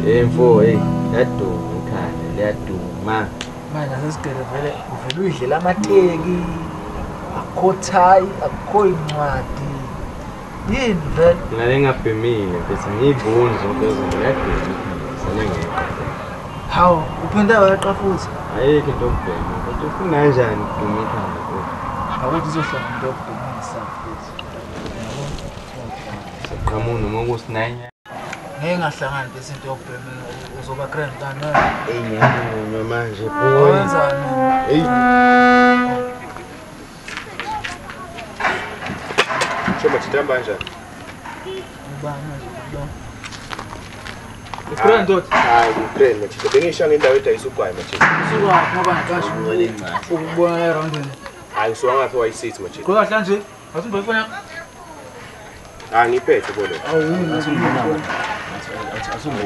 Mfo, hey, liyaduma ikhanda, liyaduma. Manje nasesigele vele uvele uyidlela amateki, akukho thayi, akukho incwadi. Yini vele? Mina ngingabhemile bese ngiyiboni zonke izinto liyaduma ikhanda, sale ngekho. Hawu, uphinde weqa futhi. Ayikho into yokubhema, kodwa ufuna kanjani ukuduma ikhanda kuwe? Awuthi izohlala into yokudumisa futhi. Yabo? Siqhamuka noma kusinanya. Ngeke ngahlangani bese into yokubhema uzoba grand kanti wena. Ey ngiyamunywa manje boy. Wenzani? Ey. Choma chitamba kanjani? Ubani manje lo? Grand dot. Hayi grand machita. Bengisha ngendawo edayisa ugwayi machita. Usukwaphi ngoba ngaqasha ukubona la eroundini. Hayi usuka ngaphi wayisithi machita. Kodwa hlanje, asimbe ifoni yakho. Ah ngiphethe bolo. Awu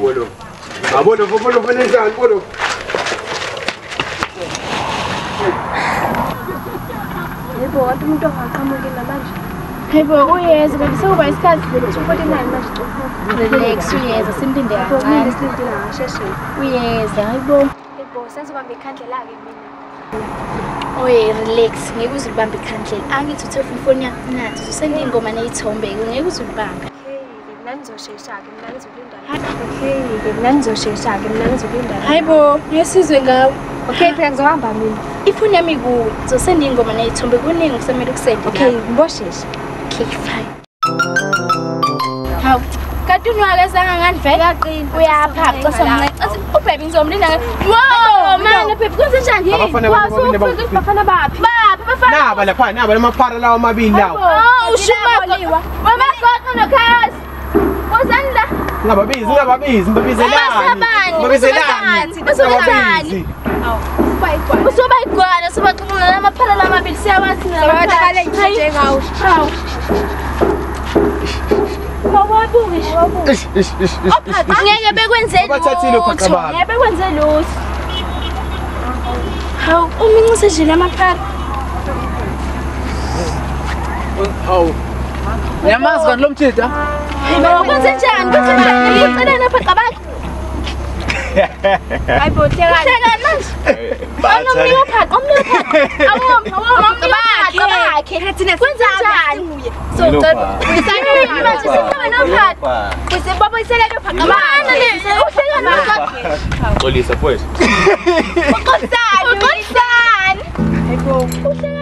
Bolo. Bolo bolo bolo bolo. Yebo, kanti umuntu ongaqhamukile manje. Yebo, uyeza kanti sekuba isikhathi vele 2:49 manje cofo. Relax uyeza simlinde kancane. Silindile ngasheshe. Uyeza, hayibo. Yebo, senzobamba ikhandlela-ke mina. Oye, relax, ngeke uze ulibambe ikhandlela. Angithi uthe ifoni yakho nathi uzosenda ingoma neyithombe, ngeke uze ulibambe. Okay, mina ngizoshesha-ke, mina ngizolinda. Okay, mina ngizoshesha-ke, mina ngizolinda. Hayibo, ngesizwe ngawe. Okay, phela ngizohamba mina. Ifoni yami ikuwe, ngizosenda ingoma neyithombe kuningi kusamele ukusende. Okay, ngibosheshe. Okay, fine. Hawu, kanti unwakezanga ngani vele? Uyapha, casa mncane. Ubhebe ngizomlinda ngani? Wow, man, baby, kwenze njani? Abafana bafana baphi? Baphi bafana? Naba lapha, naba lamaphara lawo amabili lawo. Oh, ushumako. Wamagoqo nokhasi. Wozani la. Ngababizi, ngababizi, ngibabizelani. Ngibabizelani. Basobani? Usoba igwana, sobaxhumana lamaphara lamabili siyawathi Abantu njengawo. Hawu. Bawabuke. Ish ish ish ish. Ngeke bekwenze lutho. Bathathile ophaqa bami. Ngeke bekwenze lutho. Hawu, umincise nje lamaphara. Hawu. Niyamazi kanti lo mthida? Hayibo, kwenze njani? Kwenze njani? Uceleni ophaqa bakhe. Hayibo, hlekani. Hlekani manje. Awumnike ophaqa, umnike ophaqa. Awumnike bakhe. Kwenze njani? So, cela manje sikhona nophaqa. Babuyisele ophaqa Mana le, uhlekani manje? Xolisa mfowethu. Uqosani, uqosani. Hayibo.